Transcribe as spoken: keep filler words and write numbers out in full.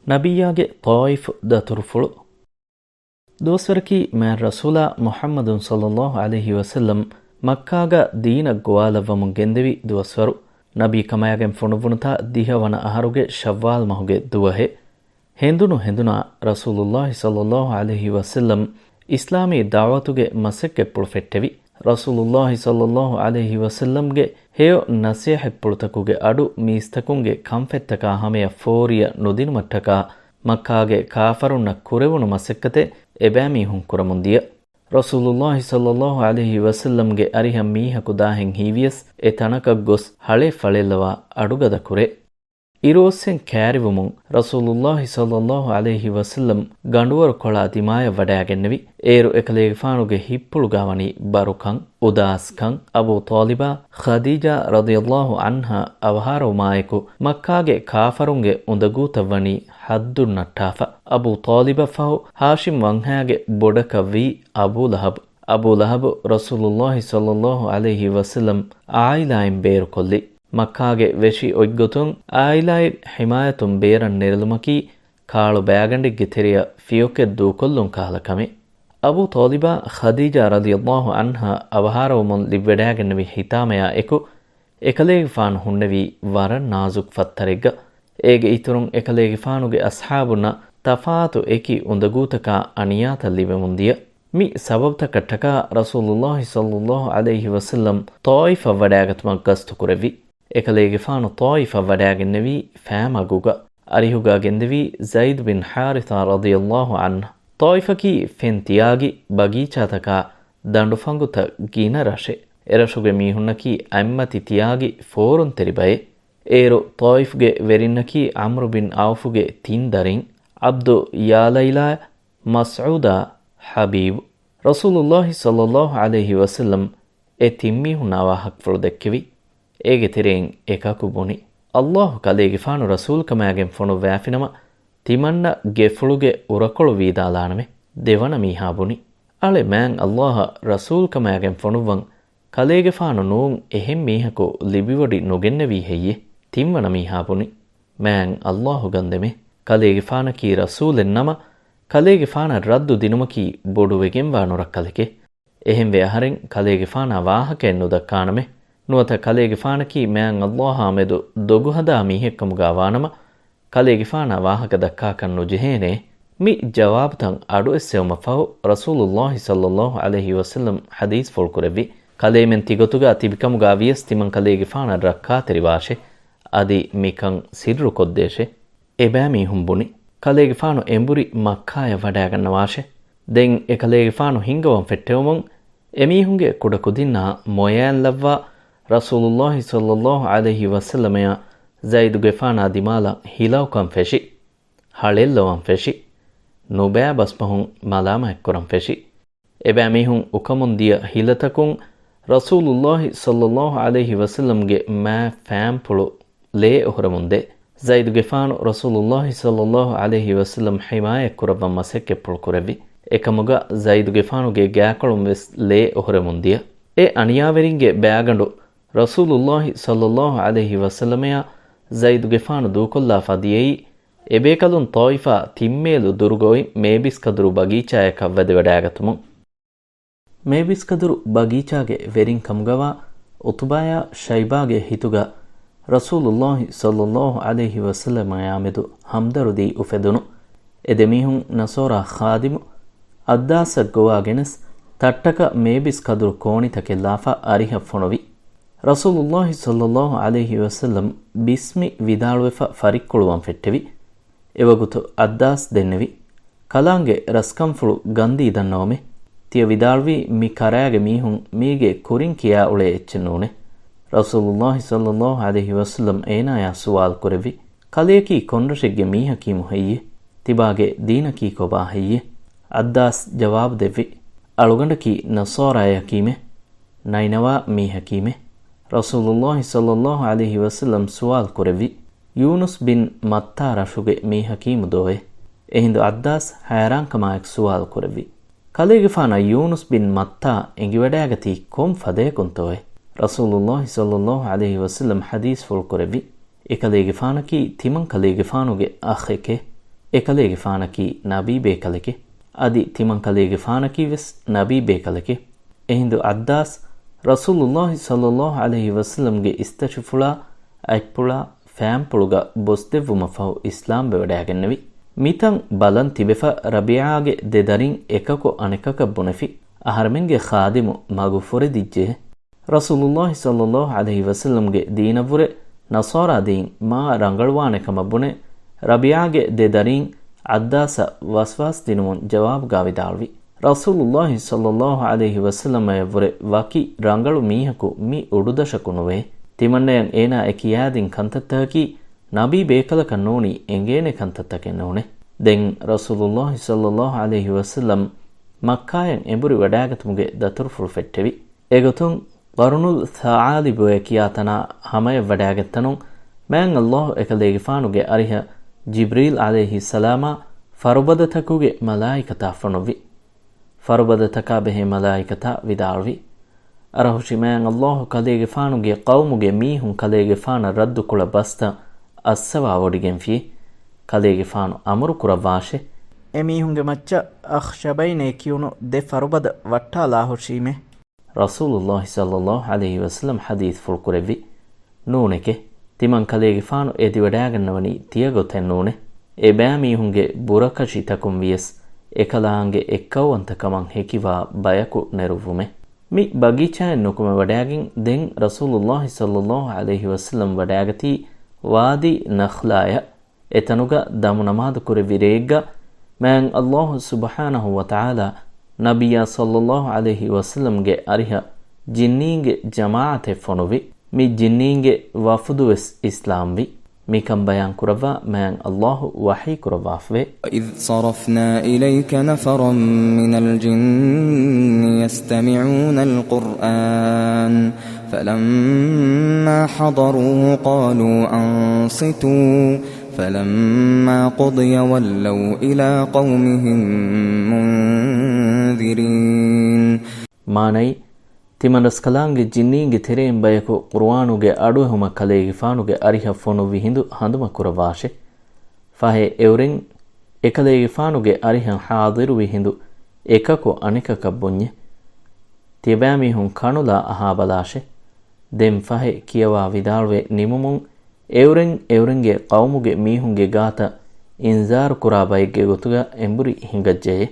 ނަބިއްޔާގެ ޠާއިފު ދަތުރުފުޅު. ދުވަސްވަރަކީ މާތް ރަސޫލާ މުޙައްމަދު ޞައްލައްލާހު ޢަލައިހި ވަސައްލަމް މައްކާގަ ދީނަށް ގޮވާލައްވަމުން ގެންދެވި ދުވަސްވަރު. ނަބީ ކަމާގެން ފޮނުއްވުނުތާ ދިހަ ވަނަ އަހަރުގެ ޝައްވާލް މަހުގެ ދުވަހެއް. ހެނދުނު ހެނދުނާ ރަސޫލުއްލާހި ޞައްލައްލާހު ޢަލައިހި ވަސައްލަމް އިސްލާމީ ދަޢުވަތުގެ މަސައްކަތްޕުޅު ފެއްޓެވި. ރަސޫލުއްލާހި ޞައްލައްލާހު ޢަލައިހި ވަސައްލަމްގެ ހެޔޮ ނަޞޭޙަތްޕުޅުތަކުގެ އަޑު މީސްތަކުންގެ ކަންފަތްތަކާ ހަމަޔަށް ފޯރިޔަ ނުދިނުމަށްޓަކާ މައްކާގެ ކާފަރުންނަށް ކުރެވުނު މަސައްކަތެއް އެބައިމީހުން ކުރަމުންދިޔަ. ރަސޫލުއްލާހި ޞައްލައްލާހު ޢަލައިހި ވަސައްލަމްގެ އަރިހަށް މީހަކު ދާހެން ހީވިޔަސް، އެ ތަނަކަށް ގޮސް ހަޅޭއް ފަޅެއްލަވާ އަޑުގަދަ ކުރޭ. އިރުއޮއްސެން ކައިރިވުމުން ރަސޫލުއްލާހި ޞައްލައްލާހު ޢަލައިހި ވަސައްލަމް ގަނޑުވަރު ކޮޅާ ދިމާޔަށް ވަޑައިގެންނެވި. އޭރު އެކަލޭގެފާނުގެ ހިތްޕުޅުގާ ވަނީ ބަރުކަން، އުދާސްކަން. އަބޫ ޠާލިބާ ޚަދީޖާ ރަޟިޔައްލާހު ޢަންހާ އަވަހާރަވުމާއެކު، މައްކާގެ ކާފަރުންގެ އުނދަގޫތައް ވަނީ ޙައްދުން ނައްޓާފަ. އަބޫ ޠާލިބަށް ފަހު ހާޝިމް ވަންހައިގެ ބޮޑަކަށް ވީ އަބޫ ލަހަބު. އަބޫ ލަހަބު ރަސޫލުއްލާހި ޞައްލައްލާހު ޢަލައިހި ވަސައްލަމް އާއިލާއިން ބޭރުކޮށްލި. މައްކާގެ ވެށި އޮތްގޮތުން އާއިލާއެއް ޙިމާޔަތުން ބޭރަށް ނެރެލުމަކީ ކާޅު ބައިގަނޑެއްގެ ތެރެޔަށް ފިޔޮކެއް ދޫކޮށްލުން ކަހަލަ ކަމެއް. އަބޫ ޠާލިބާ ޚަދީޖާ ރަޟިޔައްލާހު ޢަންހާ އަވަހާރަވުމުން ލިބިވަޑައިގެންނެވި ހިތާމަޔާ އެކު، އެކަލޭގެފާނު ހުންނެވީ ވަރަށް ނާޒުކު ފައްތަރެއްގަ. އޭގެ އިތުރުން އެކަލޭގެފާނުގެ އަޞްޙާބުންނަށް ތަފާތު އެކި އުނދަގޫތަކާ އަނިޔާތައް ލިބެމުންދިޔަ. މި ސަބަބުތަކަށްޓަކާ ރަސޫލުއްލާހި ޞައްލައްލާހު ޢަލައިހި ވަސައްލަމް ޠާއިފަށް ވަޑައިގަތުމަށް ގަސްތު ކުރެއްވި. އެކަލޭގެފާނު ޠާއިފަށް ވަޑައިގެންނެވީ ފައިމަގުގަ. އަރިހުގަ ގެންދެވީ ޒައިދު ބިން ޙާރިޘާ ރަޟިޔައްލާހު ޢަންހު. ޠާއިފަކީ ފެން ތިޔާގި ބަގީޗާތަކާ ދަނޑުފަނގުތައް ގިނަ ރަށެއް. އެރަށުގެ މީހުންނަކީ އަތްމަތި ތިޔާގި ފޯރުންތެރި ބައެއް. އޭރު ޠާއިފްގެ ވެރިންނަކީ ޢަމްރު ބިން ޢައުފުގެ ތިން ދަރިން، ޢަބްދު ޔާލައިލާ، މަސްޢޫދާ، ޙަބީބު. ރަސޫލުއްލާހި ޞައްލައްލާހު ޢަލައިހި ވަސައްލަމް އެ ތިން މީހުންނާ ވާހަކަފުޅު ދެއްކެވި. އޭގެ ތެރެއިން އެކަކު ބުނި، ﷲ ކަލޭގެފާނު ރަސޫލްކަމާގެން ފޮނުއްވާފިނަމަ، ތިމަންނަ ގެފުޅުގެ އުރަކޮޅު ވީދާލާނަމޭ. ދެވަނަ މީހާ ބުނި، އަޅެ މާތް ﷲ އަށް ރަސޫލްކަމާގެން ފޮނުއްވަން ކަލޭގެފާނު ނޫން އެހެން މީހަކު ލިބިވޮޑި ނުގެންނެވީ ހެއްޔޭ؟ ތިންވަނަ މީހާ ބުނި، މާތް ﷲ ގަންދެމޭ. ކަލޭގެފާނަކީ ރަސޫލެއް ނަމަ، ކަލޭގެފާނަށް ރައްދު ދިނުމަކީ ބޮޑުވެގެންވާ ނުރައްކަލެކޭ. އެހެންވެ އަހަރެން ކަލޭގެފާނާ ވާހަކައެއް ނުދައްކާނަމޭ. ނުވަތަ ކަލޭގެފާނަކީ މާތް ﷲ އާ މެދު ދޮގުހަދާ މީހެއްކަމުގާ ވާނަމަ، ކަލޭގެފާނާ ވާހަކަ ދައްކާކަށް ނުޖެހޭނެ. މި ޖަވާބުތައް އަޑުއެއްސެވުމަށްފަހު، ރަސޫލުއްލާހި ޞައްލައްލާހު ޢަލައިހި ވަސައްލަމް ޙަދީޘްފުޅު ކުރެއްވި، ކަލޭމެން ތިގޮތުގަ ތިބިކަމުގާ ވިޔަސް ތިމަން ކަލޭގެފާނަށް ރައްކާތެރިވާށޭ. އަދި މިކަން ސިއްރުކޮށްދޭށޭ. އެބައިމީހުން ބުނި، ކަލޭގެފާނު އެނބުރި މައްކާޔަށް ވަޑައިގަންނަވާށޭ. ދެން އެކަލޭގެފާނު ހިންގަވަން ފެއްޓެވުމުން، އެމީހުންގެ ކުޑަކުދިންނާ މޮޔައިން ލައްވާ، ރަސޫލުއްލާހި ޞައްލައްލާހު ޢަލައިހި ވަސައްލަމަޔާ ޒައިދުގެފާނާ ދިމާލަށް ހިލައުކަން ފެށި، ހަޅޭއްލަވަން ފެށި، ނުބައި ބަސްބަހުން މަލާމާތްކުރަން ފެށި. އެބައިމީހުން އުކަމުން ދިޔަ ހިލަތަކުން ރަސޫލުއްލާހި ޞައްލައްލާހު ޢަލައިހި ވަސައްލަމްގެ މާތް ފައިންޕުޅު ލޭ އޮހޮރެމުންދޭ. ޒައިދުގެފާނު ރަސޫލުއްލާހި ޞައްލައްލާހު ޢަލައިހި ވަސައްލަމް ޙިމާޔަތްކުރައްވަން މަސައްކަތްޕުޅު ކުރެއްވި. އެކަމުގަ ޒައިދުގެފާނުގެ ގާކޮޅުން ވެސް ލޭ އޮހޮރެމުން ދިޔަ. އެ އަނިޔާވެރިންގެ ބައިގަނޑު ރަސޫލުއްލާހި ޞައްލައްލާހު ޢަލައިހި ވަސައްލަމަޔާ ޒައިދުގެފާނު ދޫކޮށްލާފަ ދިޔައީ، އެބޭކަލުން ޠާއިފާ ތިން މޭލު ދުރުގަ އޮތް މޭބިސްކަދުރު ބަގީޗާޔަކަށް ވަދެވަޑައިގަތުމުން. މޭބިސްކަދުރު ބަގީޗާގެ ވެރިން ކަމުގަވާ ޢުތުބާޔާ ޝައިބާގެ ހިތުގަ ރަސޫލުއްލާހި ޞައްލައްލާހު ޢަލައިހި ވަސައްލަމާ މެދު ހަމްދަރުދީ އުފެދުނު. އެ ދެމީހުން ނަޞާރާ ޚާދިމު އައްދާސަށް ގޮވާގެނެސް ތައްޓަކަށް މޭބިސް ކަދުރު ކޯނިތަކެއް ލާފަ އަރިހަށް ފޮނުވި. ރަސޫލުއްލާހި ޞައްލައްލާހު ޢަލައިހި ވަސައްލަމް ބިސްމި ވިދާޅުވެފަ ފަރިއްކުޅުވަން ފެއްޓެވި. އެވަގުތު އައްދާސް ދެންނެވި، ކަލާނގެ ރަސްކަންފުޅު ގަންދީ ދަންނަވަމޭ. ތިޔަ ވިދާޅުވީ މި ކަރާގެ މީހުން މީގެ ކުރިން ކިޔާ އުޅޭ އެއްޗެއް ނޫނޭ. ރަސޫލުއްލާހި ޞައްލައްލާހު ޢަލައިހި ވަސައްލަމް އޭނާޔާ ސުވާލު ކުރެއްވި، ކަލެޔަކީ ކޮންރަށެއްގެ މީހަކީމު ހެއްޔޭ؟ ތިބާގެ ދީނަކީ ކޮބާ ހެއްޔޭ؟ އައްދާސް ޖަވާބު ދެއްވި، އަޅުގަނޑަކީ ނަޞާރާޔަކީމޭ، ނައިނަވާ މީހަކީމޭ. ރަސޫލުއްލާހި ޞައްލައްލާހު ޢަލައިހި ވަސައްލަމް ސުވާލު ކުރެއްވި، ޔޫނުސް ބިން މައްތާ ރަށުގެ މީހަކީމު ދޯއޭ؟ އެހިނދު އައްދާސް ހައިރާންކަމާއެކު ސުވާލު ކުރެއްވި، ކަލޭގެފާނަށް ޔޫނުސް ބިން މައްތާ އެނގިވަޑައިގަތީ ކޮން ފަދަޔަކުންތޯއޭ؟ ރަސޫލުއްލާހި ޞައްލައްލާހު ޢަލައިހި ވަސައްލަމް ޙަދީޘްފުޅު ކުރެއްވި، އެކަލޭގެފާނަކީ ތިމަން ކަލޭގެފާނުގެ އަޚެކޭ. އެކަލޭގެފާނަކީ ނަބީ ބޭކަލެކޭ. އަދި ތިމަންކަލޭގެފާނަކީވެސް ނަބީ ބޭކަލެކޭ. އެހިނދު ޢައްދާސް ރަސޫލުﷲ ޞައްލައްލާހު ޢަލައިހި ވަސައްލަމްގެ އިސްތަށިފުޅާ، އަތްޕުޅާ، ފައިންޕުޅުގަ ބޮސްދެއްވުމަށްފަހު އިސްލާމްވެވަޑައިގެންނެވި. މިތަން ބަލަން ތިބެފަ ރަބީޢާގެ ދެ ދަރިން އެކަކު އަނެކަކަށް ބުނެފި. އަހަރެމެންގެ ޚާދިމު މަގު ފުރެދިއްޖެ. ރަސޫލުﷲ ޞައްލައްލާހު ޢަލައިހި ވަސައްލަމްގެ ދީނަށްވުރެ ނަޞާރާ ދީން މާ ރަނގަޅުވާނެ ކަމަށް ބުނެ، ރަބީޢާގެ ދެ ދަރީން ޢައްދާސަށް ވަސްވާސް ދިނުމުން ޖަވާބުގާ ވިދާޅުވި. ރަސޫލުﷲ ޞައްލައްލާހު ޢަލައިހި ވަސައްލަމައަށްވުރެ ވަކި ރަނގަޅު މީހަކު މި އުޑުދަށަކު ނުވޭ. ތިމަންނަޔަށް އޭނާ އެ ކިޔާދިން ކަންތައްތަކަކީ ނަބީ ބޭކަލަކަށް ނޫނީ އެނގޭނެ ކަންތައްތަކެއް ނޫނޭ. ދެން ރަސޫލުﷲ ޞައްލައްލާހު ޢަލައިހި ވަސައްލަމް މައްކާޔަށް އެނބުރި ވަޑައިގަތުމުގެ ދަތުރުފުޅު ފެއްޓެވި. އެގޮތުން ޤަރުނުލް ޘަޢާލިބުއޭ ކިޔާ ތަނާ ހަމަޔަށް ވަޑައިގަތްތަނުން މާތް ﷲ އެކަލޭގެފާނުގެ އަރިހަށް ޖިބްރީލް ޢަލައިހިއްސަލާމާ ފަރުބަދަތަކުގެ މަލާއިކަތާ ފޮނުއްވި. ފަރުބަދަތަކާ ބެހޭ މަލާއިކަތާ ވިދާޅުވި. އަރަހުށި މާތް ﷲ ކަލޭގެފާނުގެ ޤައުމުގެ މީހުން ކަލޭގެފާނަށް ރައްދުކުޅަ ބަސްތައް އައްސަވާވޮޑިގެންފި. ކަލޭގެފާނު އަމުރު ކުރައްވާށެ. އެމީހުންގެ މައްޗަށް އަޚްޝަބައިނޭ ކިޔުނު ދެ ފަރުބަދަ ވައްޓާލާހުށީމޭ. ރަސޫލުﷲ ޞައްލައްލާހު ޢަލައިހި ވަސައްލަމް ޙަދީޘްފުޅު ކުރެއްވި. ނޫނެކޭ. ތިމަން ކަލޭގެފާނު އެދިވަޑައިގަންނަވަނީ ތިޔަގޮތެއް ނޫނޭ. އެ ބައިމީހުންގެ ބުރަކަށިތަކުން ވިޔަސް އެކަލާނގެ އެއްކައުވަންތަކަމަށް ހެކިވާ ބަޔަކު ނެރުއްވުމޭ. މި ބަގީޗާއެއް ނުކުމެވަޑައިގެން ދެން ރަސޫލުﷲ ޞައްލައްލާހު ޢަލައިހި ވަސައްލަމް ވަޑައިގަތީ ވާދީ ނަޚްލާޔަށް. އެތަނުގަ ދަމު ނަމާދު ކުރެއްވި ރެއެއްގަ މާތް ﷲ ސުބްޙާނަހު ވަތަޢާލާ ނަބިއްޔާ ޞައްލައްލާހު ޢަލައިހި ވަސައްލަމްގެ އަރިހަށް ޖިންނީންގެ ޖަމާޢަތެއް ފޮނުއްވި. މި ޖިންނީންގެ ވަފުދުވެސް އިސްލާމްވި. މިކަން ބަޔާން ކުރައްވާ މާތް ﷲ ވަޙީ ކުރައްވާފަވޭ. وإذ صرفنا إليك نفرا من الجن يستمعون القرآن فلما حضروه قالوا أنصتوا فلما قضي ولوا إلى قومهم منذرين. މާނައީ، ތިމަންރަސްކަލާނގެ ޖިންނީންގެ ތެރެއިން ބަޔަކު ޤުރުއާނުގެ އަޑުއެހުމަށް ކަލޭގެފާނުގެ އަރިހަށް ފޮނުއްވި ހިނދު ހަނދުމަ ކުރައްވާށެ. ފަހެ އެއުރެން އެކަލޭގެފާނުގެ އަރިހަށް ޙާޟިރުވި ހިނދު އެކަކު އަނެކަކަށް ބުންޏެ. ތިޔަބައިމީހުން ކަނުލާ އަހާބަލާށެ. ދެން ފަހެ ކިޔަވާ ވިދާޅުވެ ނިމުމުން އެއުރެން އެއުރެންގެ ޤައުމުގެ މީހުންގެ ގާތަށް އިންޒާރު ކުރާ ބައެއްގެ ގޮތުގަ އެނބުރި ހިނގައްޖެޔޭ.